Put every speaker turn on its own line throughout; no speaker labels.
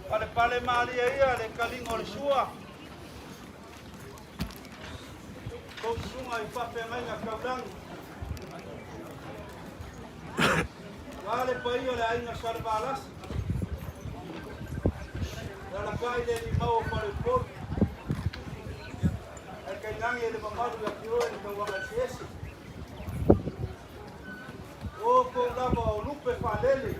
Palepale malie ia le taliga o le sua. Tou susuga i faafeagaiga taulagi. Aua le paia o le aiga Salevalasi. E alakai le limau o Faleupolu. Ae tainane le mamalu ia te oe le tauaga eseese. O outou lava o lupe faalele.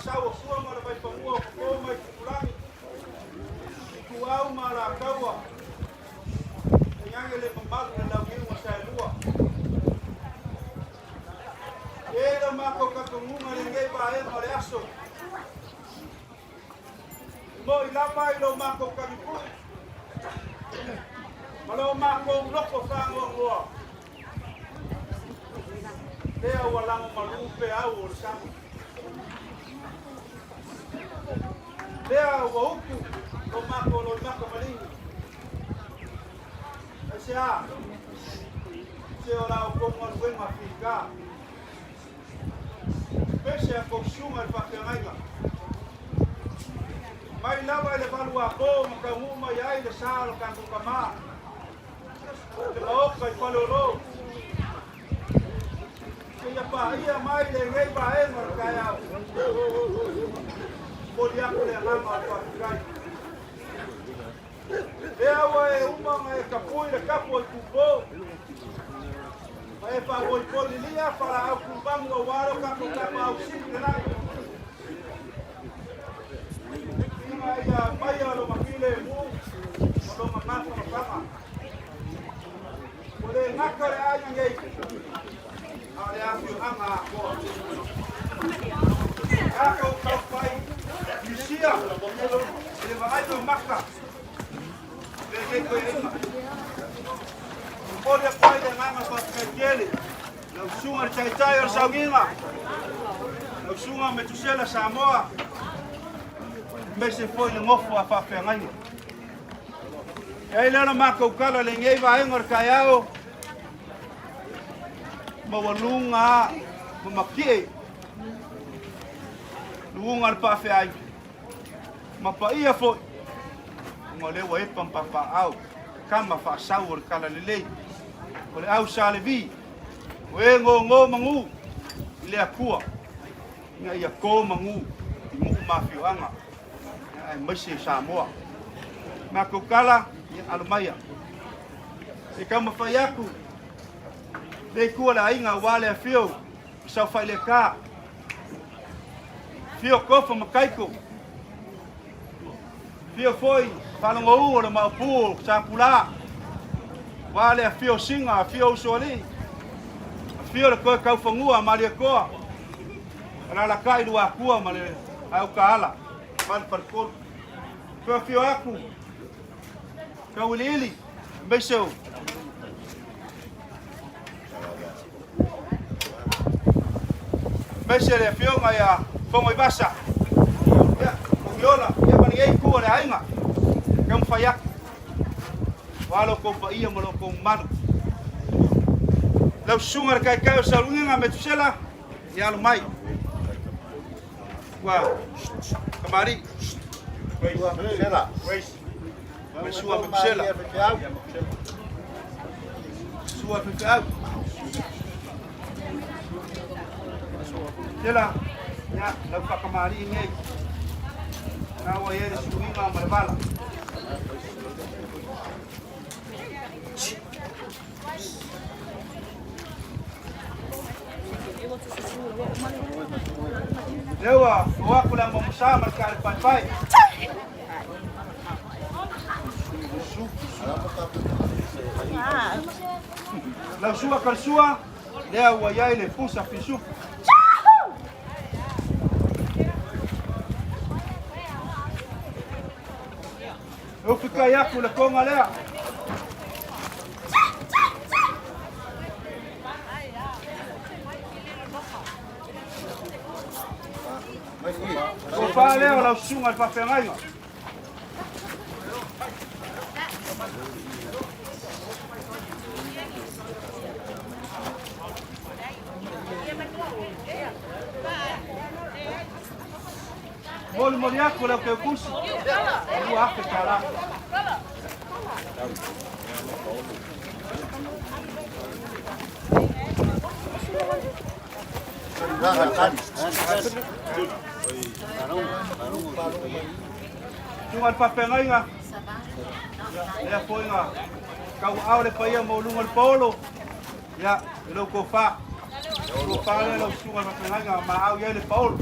faasau o Sua ma le Vaifanua o Fofo ma Aitutulagi, Ituau ma Alataua, tainane le mamalu i le Launiu na Saelua. E lo matou talitonuga i lenei vaega o le aso, e moni lava i lo matou talipui ma lo matou loto faanoanoa, lea ua lagomalu peau o le sami. Lea ua utu lo matou loimata maligi. Aisea? Se o la outou galuega fita. Pese a tou susuga i le faafeagaiga. Mai lava i le valuapo ma taunuu mai ai le sa o le tatou tama. Le maota i Faleolo. Seia paia mai lenei vaega o le taeao. Momoli atu le agaga o le faafetai. Lea ua e uma ona e tapui le tapu o Itupo, ma e faapoipoi lilia falaau tuvanu aua lo tatou Tapaau Sili i le lagi. Ina ia aumaia lona filemu ma lona mafanafana. Ua le gata le aiga nei, a o le afioaga atoa. Tatou taumafai misia i le vaaiga o maka lenei toeaina. Momoli atu ai le agaga faafetai tele lau susuga i le Taitai o le Sauniga, lau susuga Metusela Samoa, aemaise foi le nofo a faafeagaiga. E ai lea o le matou tala i lenei vaega o le taeao, maualuga ma matie luga le faafeai ma paia foi ona o lea ua epa ma papaaao tama faasau o le talalelei o le au Sa Levi o e gogo manu i le Atua ina ia to manu i nuu ma afioaga aemaise Samoa. Matou tala, ia alo maia. Se i taumafai atu le itu o le aiga aua le afio i Saofaileka, afio Tofa ma Taito, afio foi Faalogou o le Maopu o Sapula, aua le afio o Siga, afio Usoalii, afio le Toe Taufanua a Malietoa, alalatai Luatua ma le Autaala ma le Faletolu. Toe afio atu Tauiliili, aemaise o aemaise le afioga ia Fogoivasa, ia, Togiola, ia ma lenei itu o le aiga, taumafai atu, aua lo outou paia ma lo outou mamalu. Lau susuga i le Taitai o Saluiga Metusela, ia alo mai. Ua, kamali'i. Ma sua Metusela. Sua Feufeau. Sela, ia, lau faakamalii nei. Na ua i ai le suiga ma le vala. Lea ua o atu le amomosa ma le taalepaepae. Lau sua kalesua, lea ua i ai le pusa fisufu. E ufikai atu le toga lea. Tofa lea o lau susuga i le faafeagaiga. Molimoli atu le Aukeukusi, $2,000. Susuga i le faafeagaiga, lea foi na tauaao le paia maualuga o le paolo, ia, i lau tofa. Tofa lea lau susuga i le faafeagaiga, maau i ai le paolo.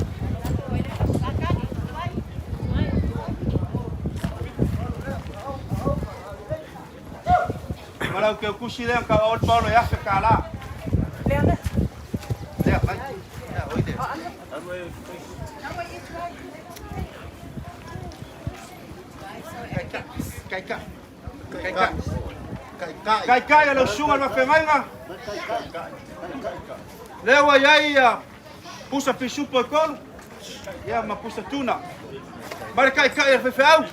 Ma lau keukusi lea na kauaau ai le paolo e $1,000. Lea, mai. Lea, oi lea. Kaikai. Kaikai. Kaikai a lau susuga i le faafeagaiga. Lea ua i ai ia pusa pisupo e tolu, ia ma pusa tuna. Ma le kaikai a le faifeau.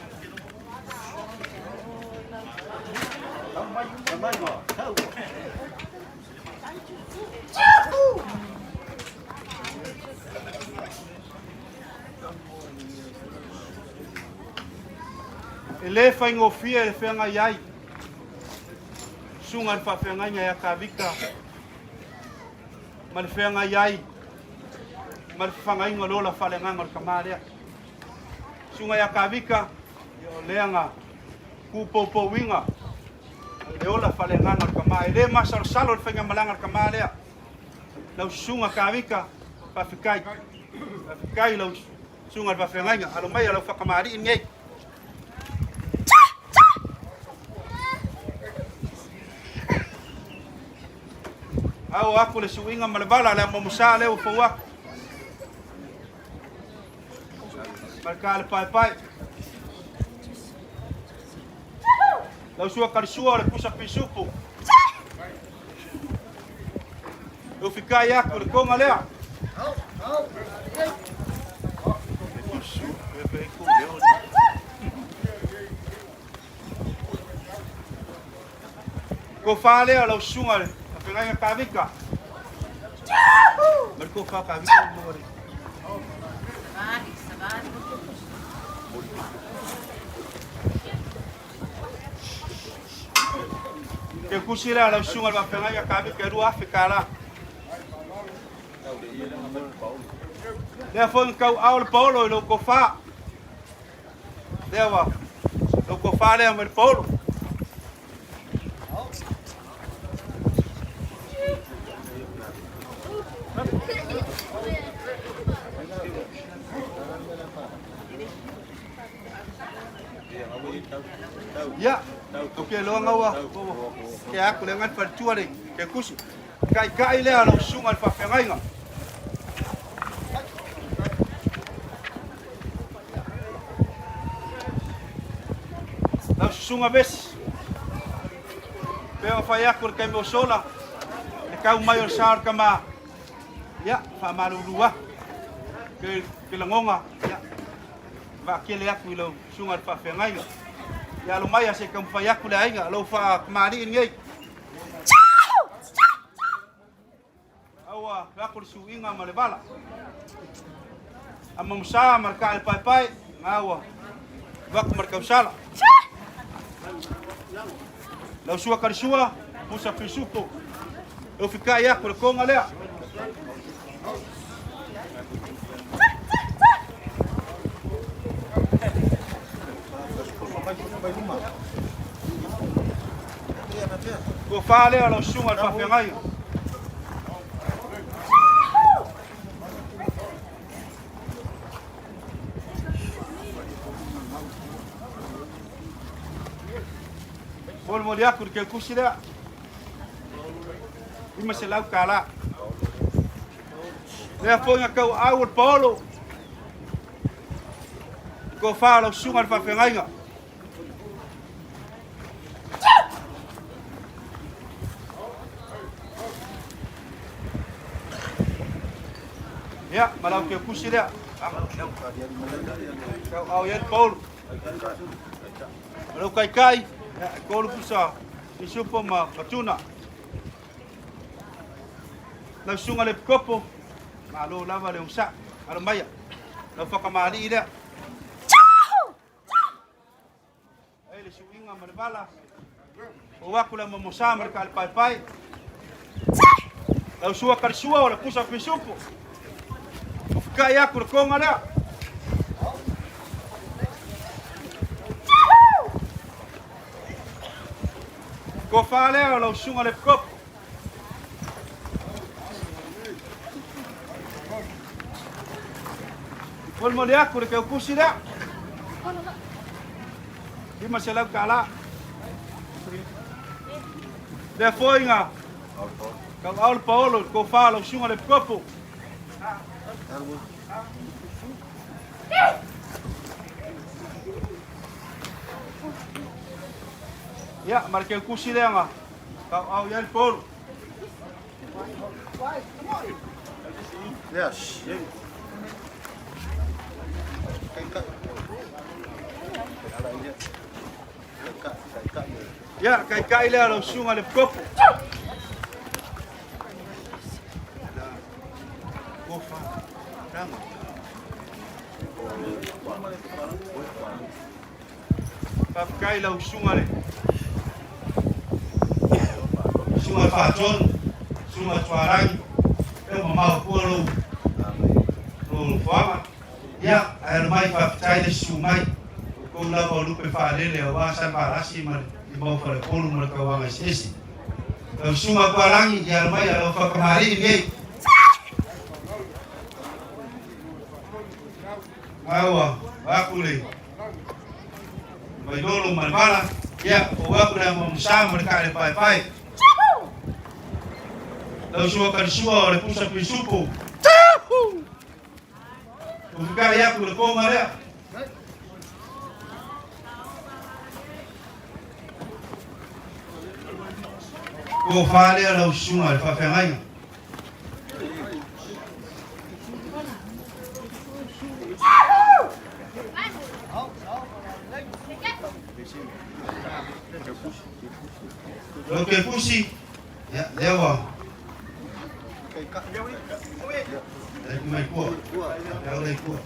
E le faigofie le feagai ai susuga i le faafeagaiga ia Kavika ma le feagai ai ma le fafagaiga o le ola faaleagaga o le tama lea. Susuga ia Kavika, ia o lea na tuupoupouina le ola faaleagaga o le tama. E le masalosalo le faigamalaga a le tama lea. Lau susuga Kavika, faafetai. Faafetai i lau susuga i le faafeagaiga. Alo mai lau faatamalii lenei. Ao aku le suiga ma le vala le amomosa lea ua fou aku. Ma le ka le paepae. Lau sua kalisua o le pusa pisupu. E ufikai aku le konga lea. Kofa lea lau susuga le fafeagaiga Kavika. Ma le kofa Kavika mo le. Ke kusi lea lau susuga le faafeagaiga Kavika e $2,000. Lea foi na tauau le paolo i lou tofa. Lea ua lou tofa lea mai le paolo. Ia, o ke loa ngaua, ke aku le ngan faletua le ke kusi. Kaikai lea lau susuga i le faafeagaiga. Lau susuga Vesi, pe o fai aku le taimi o sola, le tau mai o le sa o le tama, ia, faamalulu aku. Ke, ke lagoga, ia, vaakele aku i lau susuga i le faafeagaiga. Ia alo mai a se taumafai aku le aiga, lau faatamalii lenei. Aua lako le suiga ma le vala. A mamusa ma le kaa le paepae, gaua vaku ma le tausala. Lau sua kalisua, pusa pisupo. E ufikai aku le konga lea. Tofa lea o lau susuga i le faafeagaiga. Molimoli aku le keukusi lea. $500. Lea foi na tauaau o le paolo. Tofa o lau susuga i le faafeagaiga. Ia, ma lau keukusi lea. Tauaau i ai le paolo. Ma lau kaikai, ia, e tolu pusa pisupo ma tuna. Lau susuga le epikopo, malo lava le onosai, alo maia, lau faatamalii lea. Ai le suiga ma le vala, ou aku le momosa ma le kaalepaepae. Lau sua kalisua o le pusa pisupo, ufikai aku le konga lea. Tofa lea o lau susuga le epikopo. Molimoli aku le keukusi lea. $500. Lea foi ga tauau le paolo i le tofa a lau susuga i le Epikopo. Ia, ma le keukusi lea na tauau i ai le paolo.
Yes.
Ia, kaikai lea lau susuga i le Epikopo. Faafetai lau susuga le susuga Faatonu, susuga Tualagi, e mamao pua lou lou nofoaga. Ia, ae alu mai faafetai le susu mai. O outou lava o lupe faalele aua Salevalasi ma le limau faleupolu ma le tauaga eseese. Lau susuga Tualagi, ia alu mai alo fakamalii nei. Aua, aku le Vailolo ma le vala, ia, ou aku le amuamusa ma le kaele paepae. Lau sua kalisua o le pusa pisupo. Ufikai aku le koma lea. Ko whālea lau susuga le whawhengainga. Lau ke pusi, ia, lea ua. Lai mai kua. Lea lai kua.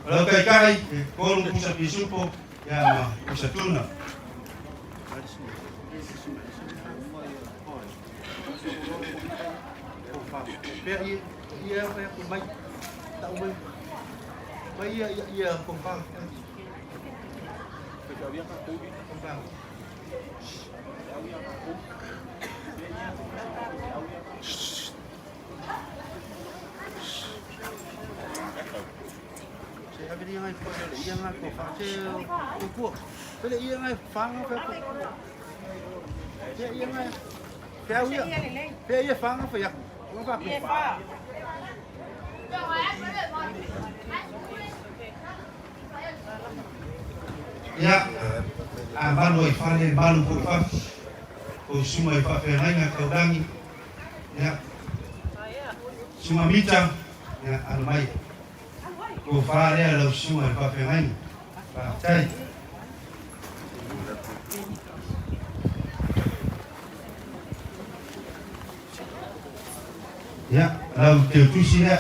Lau kai kai, e kolu pusa pisupo, ia ma pusa tuna. Ia, a malu ai fale, malu foi fafo, kou susuga i faafeagaiga taulagi, ia, susuga Mita, ia, alo mai. Tofa lea lau susuga i faafeagaiga. Faafetai. Ia, lau teutusi lea.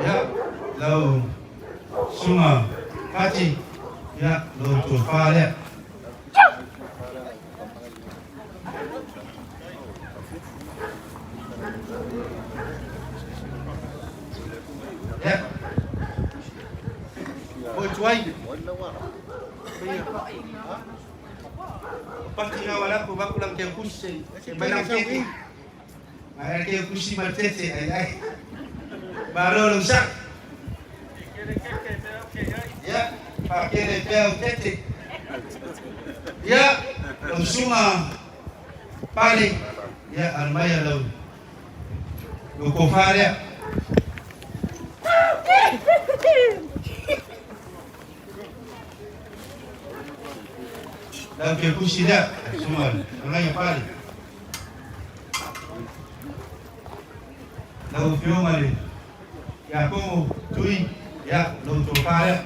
Ia, lau susuga Pati, ia, lou tofa lea. Ia. Oi tuai. Pati ngā wala ko baku lang ke kusi. Mai lang tete. Mai ke kusi ma tete ai ai. Malo lo sa. Ia, pakele pea o tete. Ia, lau susuga Pale, ia, alu mai lau lau tofa lea. Lau ke kusi lea, susuga Magaia Pale. Lau Afioga le Iakomo Tui, ia, lou tofa lea.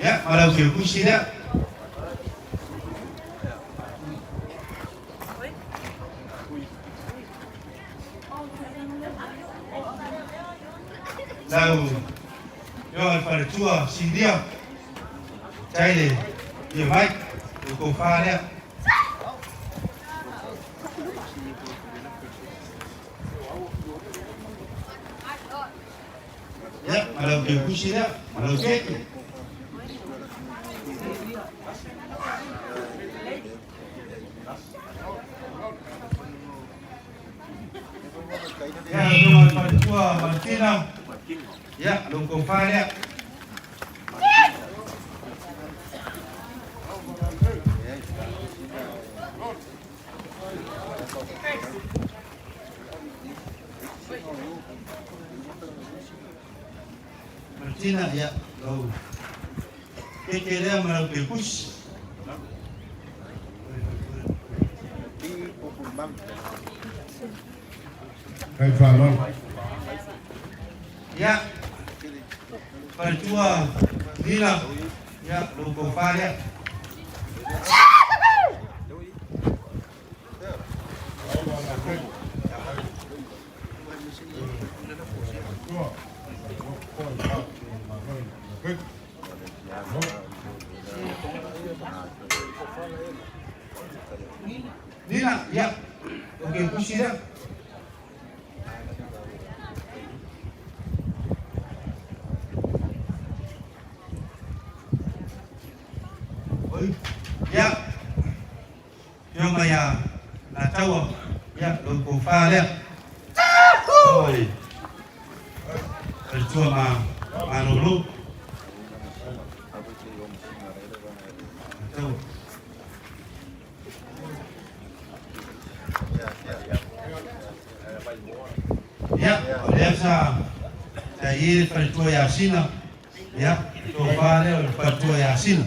Ia, ma lau Keukusi lea. Lau Afioga i le Faletua Sinia, tai le ia mai, lou tofa lea. Ia, ma lau Keukusi lea, ma lau keke. Ia, lau Afioga i le Faletua Valentina, ia, lou tofa lea. Martina, ia, lau keke lea ma lau kekusi.
Kai faaaloalo.
Ia, faletua Nina, ia, lou tofa lea. Nina, ia, o ke kusi lea. Oi, ia, Afioga ia Lataua, ia, lou tofa lea. Oi, faletua ma malolo. Lataua. Ia, o lea sa sa i ai le faletua ia Sina, ia, le tofa lea o le faletua ia Sina.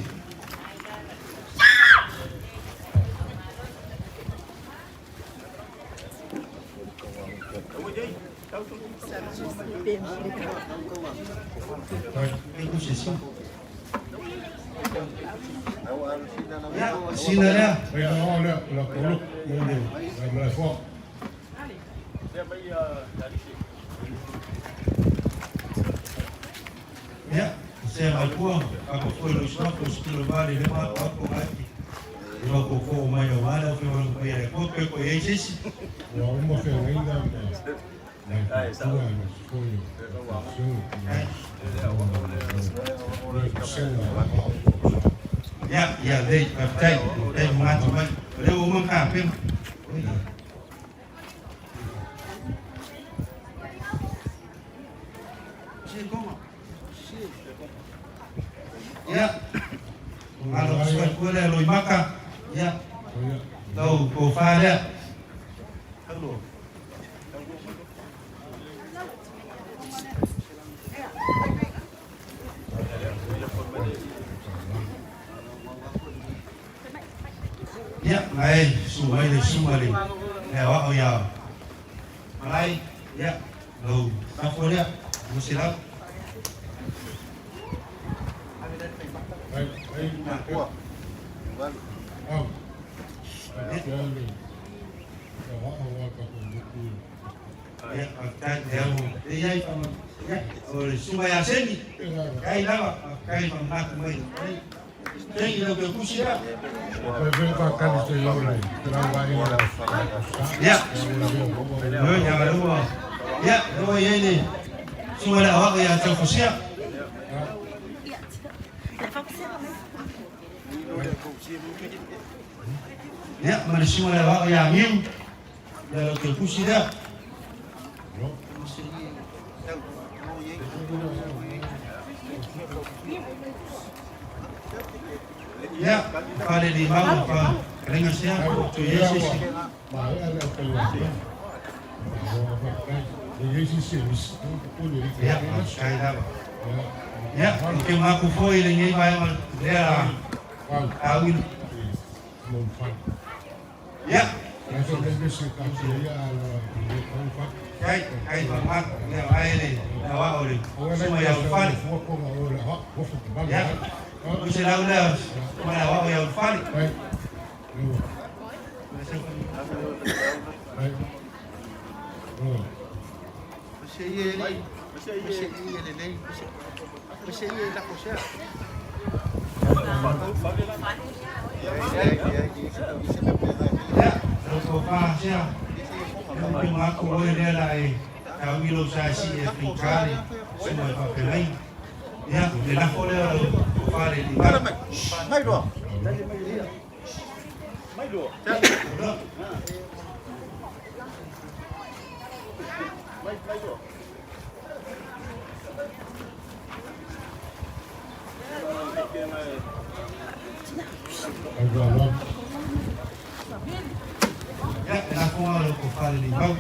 Ia, Sina lea. Ia, sea mai pua, ka ko foi lo isla ko sikilo vale le ma ko ko ai. Ua ko ko mai o wale o whiwa ko ia ko ko ko ia sisi.
Ua uma feagaiga ma nai faletua ma foi o le
Ia, ia lei, faafetai, faafetai mo gata mai. O lea ua uma ona tapena. Ia, alo atu lea Loimaka, ia, lau tofa lea. Ia, mai su mai le su mai le le aoao ia Malai, ia, lau nafo lea, mo se lau. Ia, faafetai, lea ua lelei ai fa, ia, o le susuga ia Seni, faafetai lava, faafetai faamanatu mai. Tei lau ke kusi lea. Ia, oi, ia lua. Ia, lua i ai le susuga le aoao ia Taufusia. Ia, ma le susuga le aoao ia Miu. Ia lau ke kusi lea. Ia, fale limau fa kalenga sia tu yesu si. Ia, kai lava. Ia, o ke maku foi le nei vai ma lea awil. Ia, kai kai fa maku lea ai le awa o le suma ia fale. Ia, o se lau lea ma le awa o ia fale. Ia, lau tofa sia. Ia o ke maku oi lea la e tauilo sa si e finkale suma e faapelai. Ia, le lafo lea o lau tofa le Limau.
Mai loa.
Ia, le lafoga o lau tofa le Limau.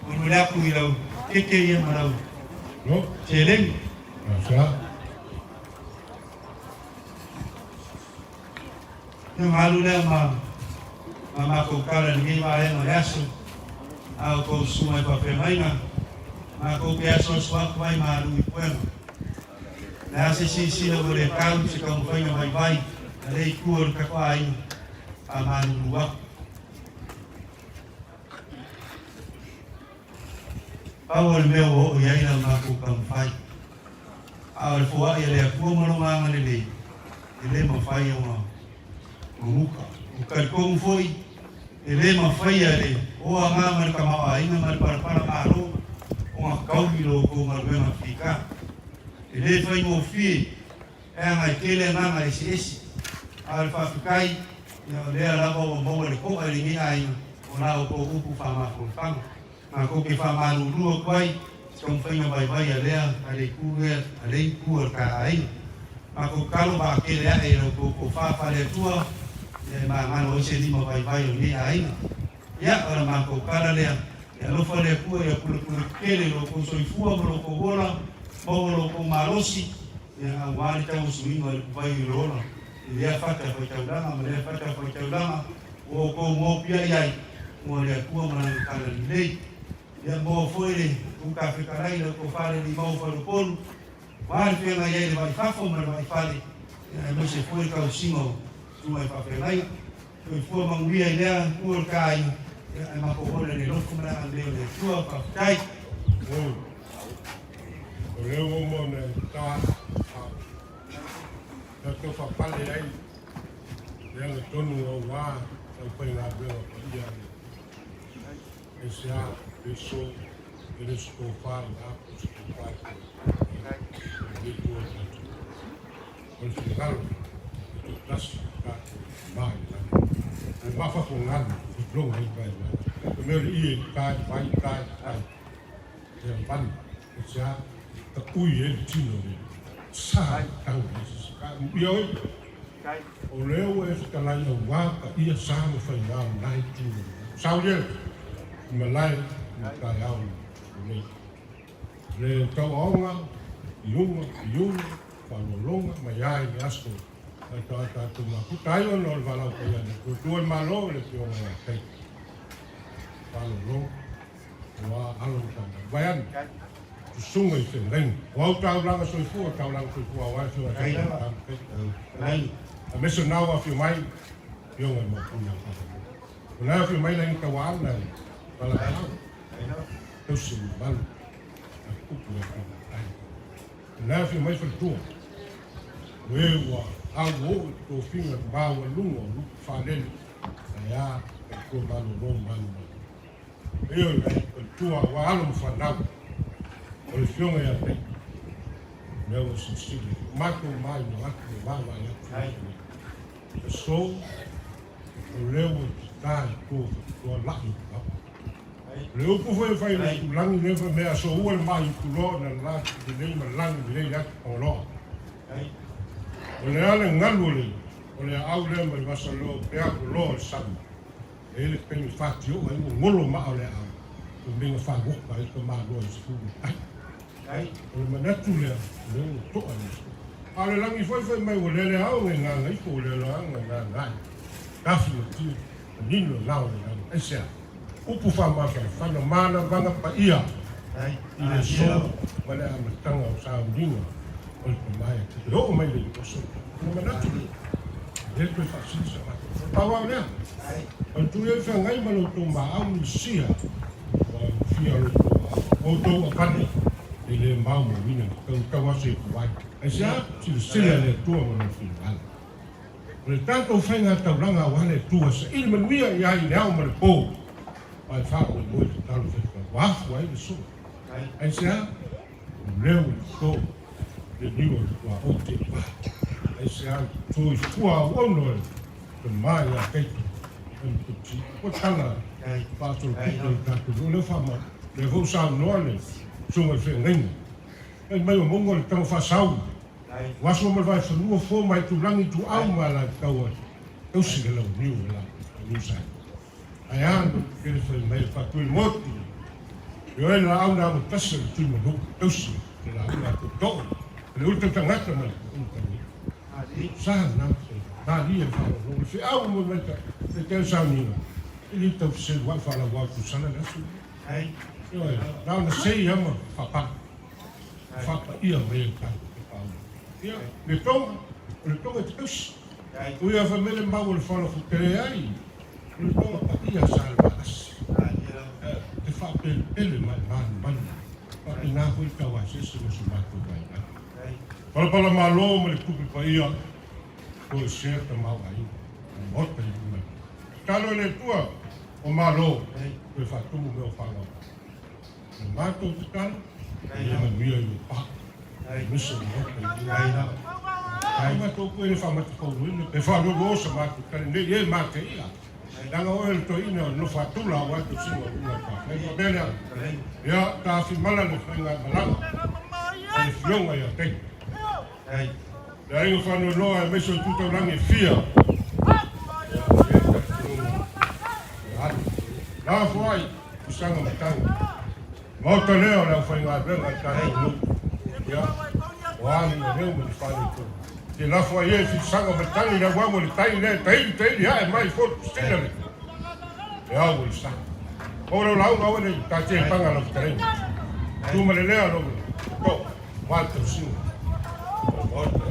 Molimoli atu i lau keke ia ma lau seleni. Ia ona alu lea ma ma matou tala i lenei vaega o le aso, a outou susuga i faafeagaiga, matou te asuasu atu ai malu i puega. O le a se silasila ua le tau i se taumafaiga vaivai a lea itu o le tatou aiga, faamalulu atu. Pau o le mea ua oo i ai la matou taumafai, a o le foai a le Atua ma Lona agalelei, e le mafai ona manuka. Ou te talitonu foi, e le mafaia e le oaga ma le tamaoaiga ma le palapala malo ona taui lo outou galuega fika. E le faigofie e aga e tele agaga eseese, a o le faafetai, ia o lea lava ua maua le to'a i lenei aiga o la outou upu faamafanafana. Matou te faamalulu atu ai i se taumafaiga vaivai a lea a le itu lea a le itu o le ta aiga. Matou tatalo vaatele ae i la outou tofa faale-Atua ia e magalo ai se lima vaivai o lenei aiga. Ia, o la matou tala lea, ia alofa le Atua ia pulepule tetele lo outou soifua ma lo outou ola, maua lo outou malosi, ia aua le tauasuina o le puvai o le ola i lea fata faitaulaga ma lea fata faitaulaga ua outou mopiai ai mo le Atua ma Lana tala lelei. Ia maua foi le Utafetalai i la outou fale limau faleupolu, aua le feagai ai le vai fafo ma le vai fale, ia aemaise foi le tausiga o susuga i faafeagaiga. Soifua manuia i lea itu o le ta aiga, ia ae matou ola i le alofa ma le agalelei o le Atua. Faafetai.
O, o lea ua uma ona e ta a tatou faapale ai le agatonu aua le aufaigaluega paia a le SA, le so, e le se tofa i ina po o se tofa i tua o lenei itu o le tatou. O le finagalo e toatasi tatou ma i le lagi. O le mafaufaugalu e logo ai vai vai. O mea o le ie i tai vai tai tai. Ia vanu e se a ta ui e le tino le sa tau i se ka ia oi. O lea ua e fetalai aua pa ia sa ma faiga o lena itu. Sau ia i malae i le taeao lenei. Le tauaoga i uga i ulu faalologa mai ai le aso ai ta tatou mafuta ai ona o le valaau paia a le Atua. Tua i Malo le Afioga ia Taito. Faalologa ua alo ma fanau. Vai ane susuga i feagaiga. O au taulaga soifua, taulaga soifua aua le Afioga ia Taito. Aemaise o na ua afio mai Afioga i Maupuna. O na afio mai laina tauaana i Valaau. Tausi mamalu a upu e afioga ai. O na afio mai faletua. O e ua auoo i tofiga maualuga o lupe faalele ae a faletua malolo malu mai. Ioe, faletua ua alo ma fanau. O le afioga ia Taito. Mea ua silisili. O matou maimoa atu e vaavaai atu. Aso, o lea ua tata i tua faletua lai o lau. O le upu foi e fai i le itulagi lea fai mai a soua le mai ituloa ona la lelei ma lagi lelei le atu Fagaloa. O le a le galu o le o le aau lea mai Vasaloa pe a loa o le sami. E i ai le taimi fatioa ai ua golo maa o le aau ua meinga faagoka ai tamaloa i sefulu tai. O le manatu lea, o lea ua to'a i le A o le lagi foi fai mai ua lele ao ngai gagaifo ua lele ao ngai gagae. Tafi ma tiu, manino lao le lagi. Aisea? Upu faamafanafana manavaga paia i le aso ma le amataga o sauniga o le tamae a Tito. E oo mai le oso. O le manatu lea, e le toe faasili sa matou. O le pau ao lea. O le tui ai feagai ma lo outou maau misia ua fia lo outou aao. O outou avane e le maumauina le tau tau aso i kuai. Aisea? Silasila le Atua ma lona finagalo. O le tatou faiga taulaga aua le Atua saili manuia i ai i le ao ma le po, aua e faamoemoe tatalo faifaipea ua afu ai le solo. Aisea? leo o le toto le niu o le tuaoi tepa. Aisea le toto i fua auauna o le ma ia Kaito MPT. Ua tala faasolopito i le tatou nuu lea faamau. Lea foi ua saunoa le susuga i le feagaiga. Fai mai o mauga o le tago faasau. Ua aso ma le vaefanua fua mai Tulagi Ituau ma Alataua tausi le launiu e la niu sai. Ae a le tele fai mai le faatui le motu. Ioe le laau na amotasi o le tui manu tausi le laau na tootoo. O le ulu tagata ma le ulu tagata. Sa na malie le faalogologo le feau mo mai ta le tele sauniga. E le tau selu ai faalaua atu sala le aso. Ioe, na ona sei ama faapala. Faapaia mai e tau e Paulo. Ia, le tonga, o le tonga e te tausi. O ia fai mai le mau o le fala futele ai, o le tonga paia sa le vaalasi. Te faapelepele ma e manumanu. Faapena foi le tauasese ma so matou vaivai. Palapala malo ma le tupe paia, o le sea tamaoaiga, le Maota i luma. Tatalo e le Atua o Malo, toe faatumu mea o fanau. O le matou tatalo, ia manuia i lou pa, aemaise o le Maota i luma. Ai matou koe le faamatafauina, pe faalualuo sa matou tali nei e mateia. Leaga oe o le toeaina o le nofo atula aua le tausiga o luga o le pafai. Faapea lea, ia tafimala le faigamalaga a le Afioga ia Taito. Le aiga faanoanoa aemaise o itu taulagi e fia. Ia, e talitonuga ia alu. Lafo ai i saga matagi. Maota lea o le aufaigaluega a le tatou nuu. Ia, o a ni leo ma ni faaletonu. Te lafo ai e fisaga matagi le auau o le tai lea taili taili ae mai fotu sina le le au o le sa. O lau lauga oe nei ta te panga lau fetalaiga. Tu ma le lea lou to wa tausiga. O le maota.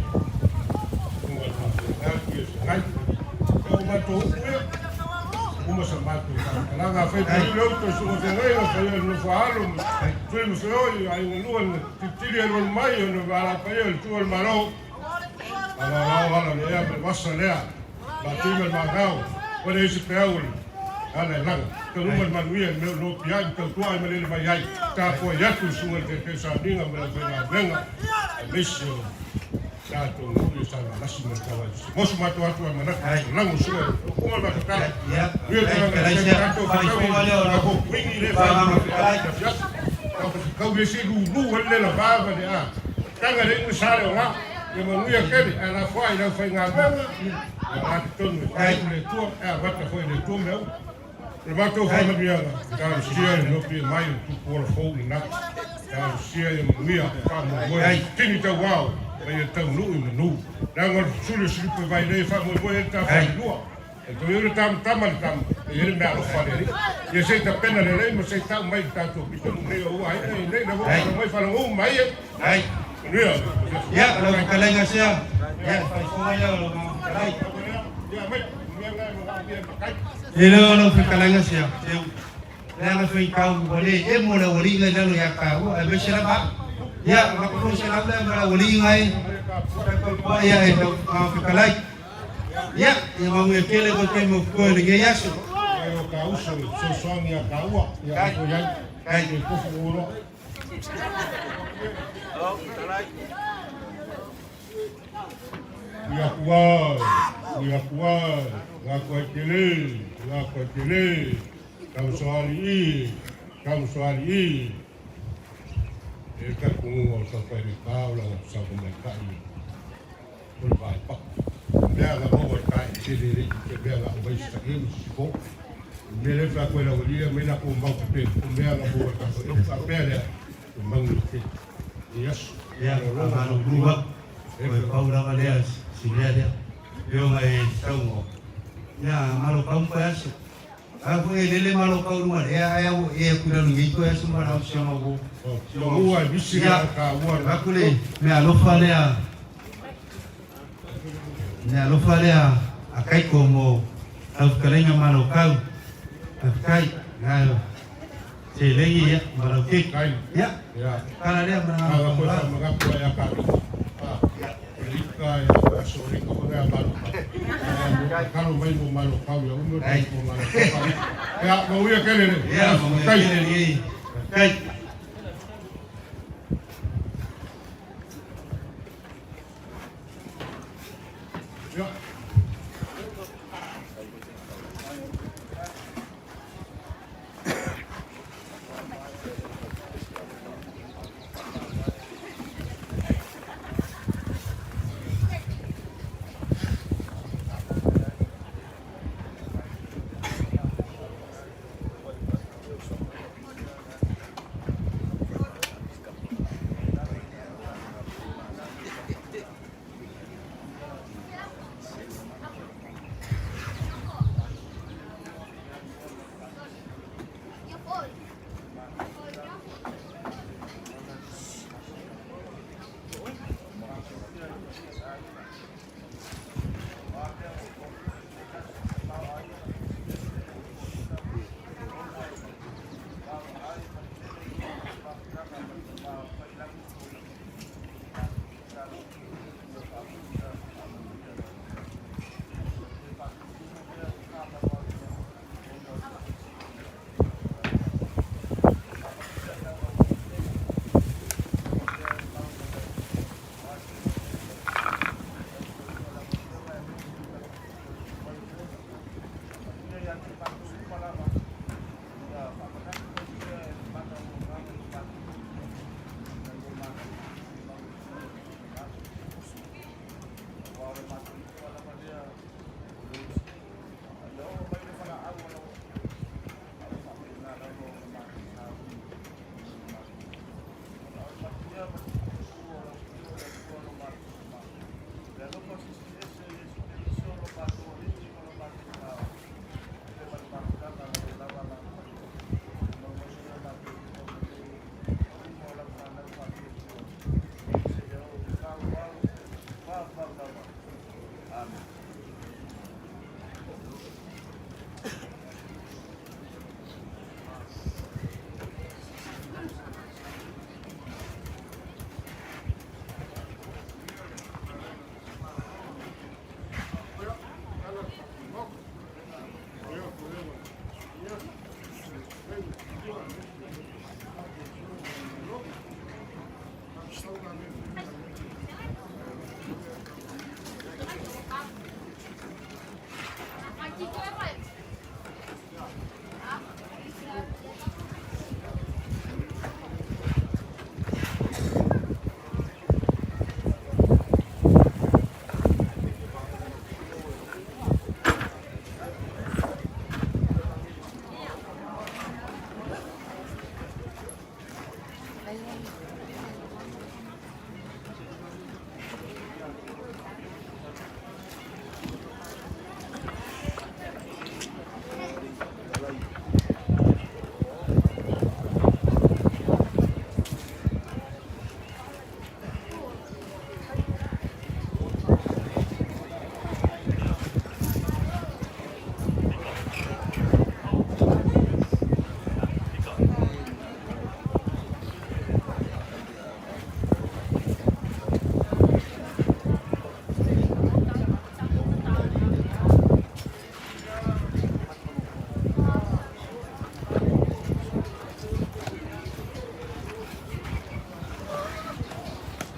Tunga le faafegai ia se ngai. E o matou upu ia. Uma sa matou faamatalaga. Afai paliu le uto i suga feagaiga, fai le nofo a alo, tui ma feoi, aiga lua na tilitili alualu mai ona vala paia o le tu o le Malo. Alaolao ala le ea ma le vasa lea, matui ma le magao, ua leai se peau o le ala e laga. Taunuu ma le manuia i le mea o nopi ai, ma tautua ai ma lele mai ai. Tapuai atu le susuga i le Taitai Sauniga ma le aufaigaluega, aemaise o tatou nuu ia sa malasi ma le tau ai. Mosu matou atu ai manatu, lago sua, uma le matou tala. Ia tagata tatou fetau, wingi le fai, kau le se lulu le la vava le a. Tanga le ingo sa le o nga, ia manuia kele, a la foai lau faigaluega, ia la totonu e fai le tua, e a vata foi le tua mea. O le matou faamanuiaga, talosia le nopi e mai o le tupu ola fou lena. Talosia ia manuia, faamoemoe, tini tauao, ma ia taunuu i manu. Leaga o le fesuli o Silipo i Vailei e faamoemoe ai le ta falelua. E toe le tamatama le tama, e i ai le meaalofa a le Alii. Ia se i tapena lelei ma se i tau mai i le tatou pitonuu nei o ua aiga i nei, lea ua uma mai faalogo uma ai e. Manuia.
Ia, lau fetalaiga sea. Ia, faifoga ia o lau fetalai.
Ia, mai. Mea ngai mo ngā mea makai.
E leo lau fetalaiga sea. Seu. Le ala fai tau ua le emo le aualiiga i lalo ia taua, aemaise lava au. Ia, avatu foi se lau lea ma le aualiiga e tautua'i ae lau fetalai. Ia, ia manuia tele koe taimi o totoe i lenei aso.
Ia o ka uso i fesoasoani ia taua, ia o koe ai,
Kai.
e kofu o roa. Ui aku ai, ui aku ai, ngā koe tele, ngā koe tele, Tausoali'i, Tausoali'i, e ka kuga o Taufaileka o langa saga maita'i o le vae pa'u. Mea na maua i tae tele le te mea na umai sa e si po. Mea le fa koe la walia me la ko mau pe o mea na maua ta ko fa pe le o mangu te. Yes.
Ia, faamalo lua, o e pau lava lea si mea lea. Peo e taugo. Ia, malo kau pa aso. A foi e lele malo kau luma lea ai au e aku lalo nei toe aso ma lau siama wo.
Ua e misi
Ia,
ka ua.
aku le mea alofa lea. Mea alofa lea a kaiko mo lau fetalaiga malo kau. Faafetai. Na se lengi ia ma lau keki.
Kai.
Ia,
Ia.
kala lea ma
Aga koe
na
fa magapu ai a ka. Rika e aso rika ko rea malo kau. Kalo mai mo malo kau ia ume
Ai.
mo malo kau. Ia, mauia kele le.
Ia, mo
Kai.
kele le. Kai.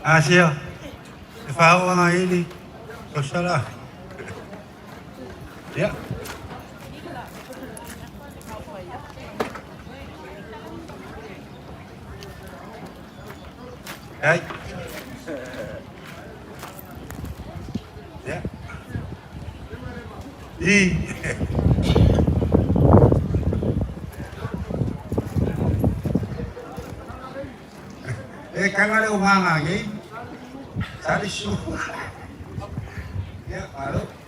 Asia e faaooga ai le tausala. Ia. Ai. Ia. I. E kanga le uhanga nge. Sali su. Ia, alo.